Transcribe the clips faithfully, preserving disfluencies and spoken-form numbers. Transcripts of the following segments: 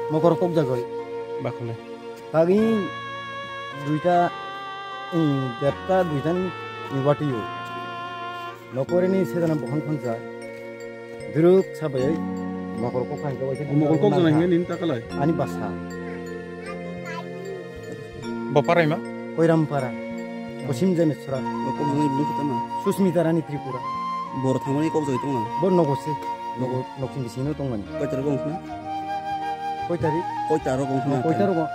Mokol kok jagoi. Bakhole. Tagi duita, eh, derta duita ni, ni watio. Nokorini sedana bokhang phangsa. Duruk sabai mokol kok phangsa waisa. Mokol kok jana hinga nini takalai. Ani basa. Bo parai ma? Koiram para. Kosim jane sura. Bo kok jana bung kata ma? Susmita Rani Tripura. Bor thamani kok jai tong na? Bo nogo se. Nogo, noksin bisino tong mani. Koi tarik bung khna? Koi tarik? Koi tarik bung khna? Koi tarik bung.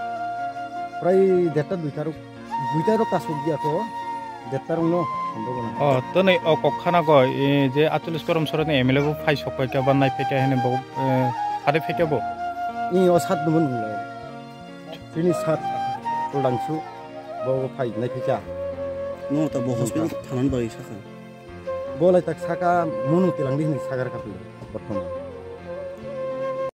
Prai derta duita rok. Duita rok kasuk dia ko. Derta rok no. Sando gona. O, toni o kok khana go, e, je achulis korom soro ni M L A bo phai sok pai ka ba nai pai ka hene bo, e, hade pai ka bo. I o sat dun. Tini sat kuldangsu bo phai nai pai ka. No ta bo hospital thanan bai saka. Bo lai tak saka munu tilang di hini sagar ka pili. Bortoman.